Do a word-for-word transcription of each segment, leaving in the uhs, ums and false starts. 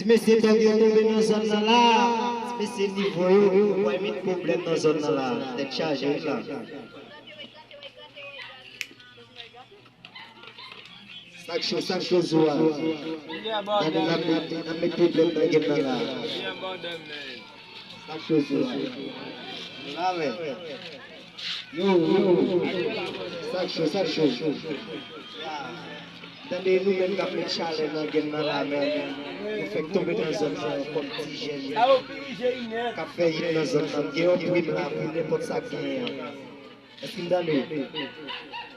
Mesye tòg yo tonbe nan zòn nan la. Mesye nivo yo, yo pral met pwoblèm nan zòn nan la. Tèt chaje wi la. Sak cho, sak cho zo a. N ap met, n ap met pwoblèm nan game nan la. Sak cho zo a. La men. Yo, yo. Sak cho, sak cho. Tande nou menm k ap met chalè nan game nan la men. Nou fèk tonbe nan zòn sa yo kòm ti jèn. K ap fè hit nan zòn nan. Gen yon prim la pou nenpòt sa k genyen an. Èske m tande?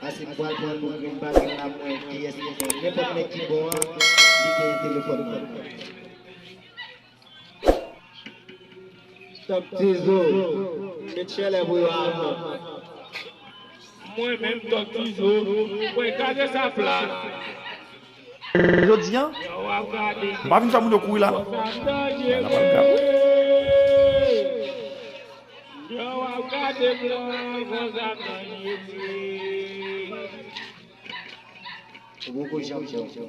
Pase m pral pran nou grenn pa grenn la mwen kiyès ki bon. Nenpòt nèg ki bon an, li genyen telefòn nan. Top Tizo, met chalè pou yo avan. Mwen menm Top Tizo, mwen gade sa plat. Jodi a, m pa vin fè moun yo kouri la non. Bagay la pral grav wi. Ou poko janm bon.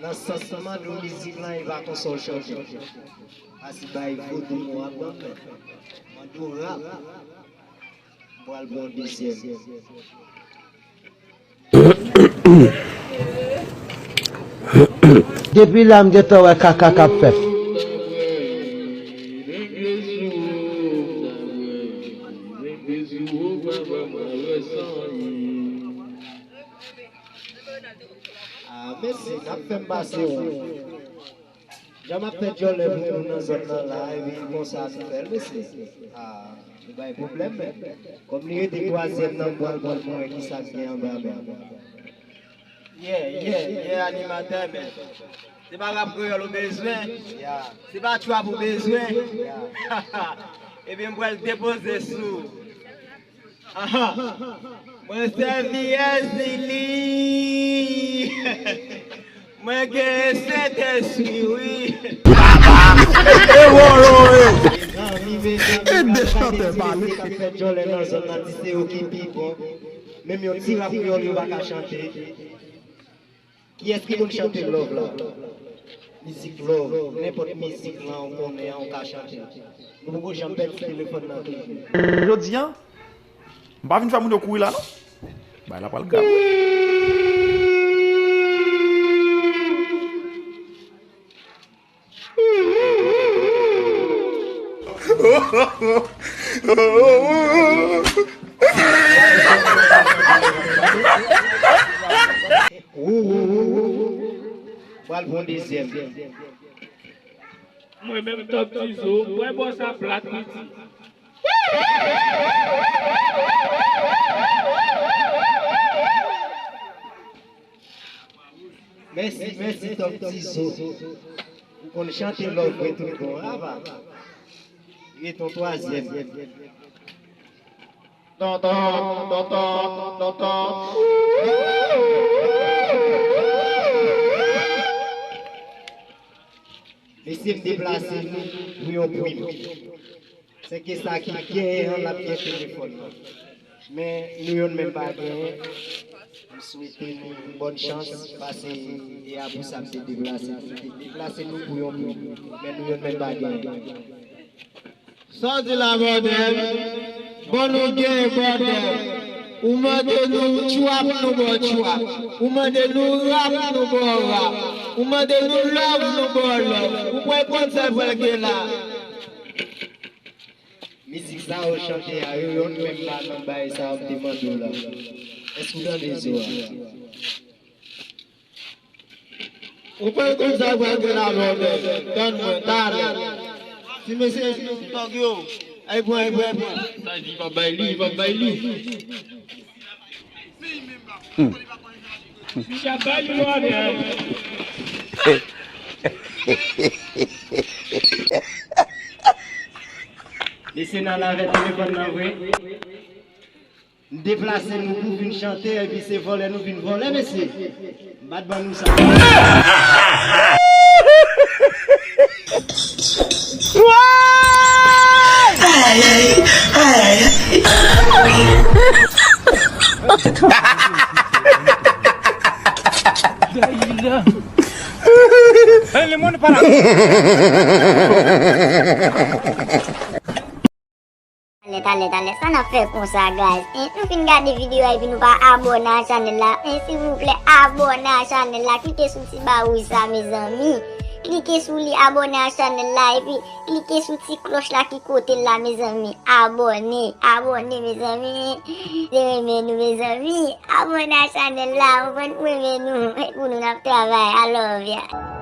Nan sans sa, mande w mizik lan e pa konsa w chante. Asi bay vodou mwen ap nan men. Mande w rap. M pral pran yon dezyèm. Depi la m gentan wè kaka k ap fèt. Ah, mèsi, n ap fè m pase w. Jan m ap fè djòlè pou nou nan zòn nan la, epi konsa nou fè l, mesye. Ah, nou bay pwoblèm, men. Kòm li rete twazyèm nan, m pral pran l pou wè kisa k gen anba men. Yeah, yeah, yeah, animatè, men. Se pa rap kreyòl ou bezwen? Yeah. Se pa trap ou bezwen? Yeah. Ebyen, m pral depoze sou. Aha. Mwen sèvi Èzili. Mwen gen Sentespri, wi. E de chantè pale. K ap fè djòlè nan zòn nan, di se yo ki pi bon. Menm yon ti rap kreyòl yo pa ka chante. Kiyès ki konn chante love la? Mizik love, nenpòt mizik lan ou konnen an, ou ka chante. Nou poko janm pèdi telefòn nan toujou. Jodi a, m pa vin fè moun yo kouri la non. Bagay la pral grav wi. Ou, ou, ou, ou. Pral pran dezyèm. Mwen menm Top Tizo, mwen bò sa plat piti. Mèsi, mèsi Top Tizo. Ou konn chante love vre tout bon, apa. Li ret yon twazyèm. Tonton, tonton, tonton. Mesye, m deplase nou pou yon prim. Sèke sa ki genyen an, l ap gen telefòn nan. Men nou youn menm pa genyen. M swete nou bòn chans, pase e a pou sa m te deplase. M te deplase nou pou yon prim. Men nou youn menm pa genyen. Sa w di la, bòdèl? Bon, nou gen bòdèl. Ou mande nou trap, nou ba w trap. Ou mande nou rap, nou ba w rap. Ou mande nou love, nou ba w love. Ou kwè konn sa pral gen la? Mizik sa yo chante a, yo youn menm pa nan bagay sa yo m te mande w la. Èske w tande zo a? Ou pa konn sa k pral gen la lòbè. Tann mwen, talè. Ti mesye, ti mesye tòg yo. Ay, pran, ay, pran, ay, pran. Sa di, pa bay li, pa bay li. Hmm. Li ap bay li lòbè. Mesye nan lavè telefòn nan vre. M deplase nou pou vin chante, epi se vòlè nou vin vòlè, mesye. M pa t ban nou sa. Talè, talè, talè, sa n ap fè konsa, guys? En, nou fin gade videyo a epi nou pa abòne a chanèl la. En, silvouplè, abòne a chanèl la. Klike sou ti ba wouj sa, mezanmi. Klike sou li, abòne a chanèl la, epi klike sou ti klòch la ki kote l la, mezanmi. Abòne, abòne, mezanmi. Se renmen nou, mezanmi. Abòne a chanèl la, ou konprann, pou renmen nou. E pou nou n ap travay. I love ya.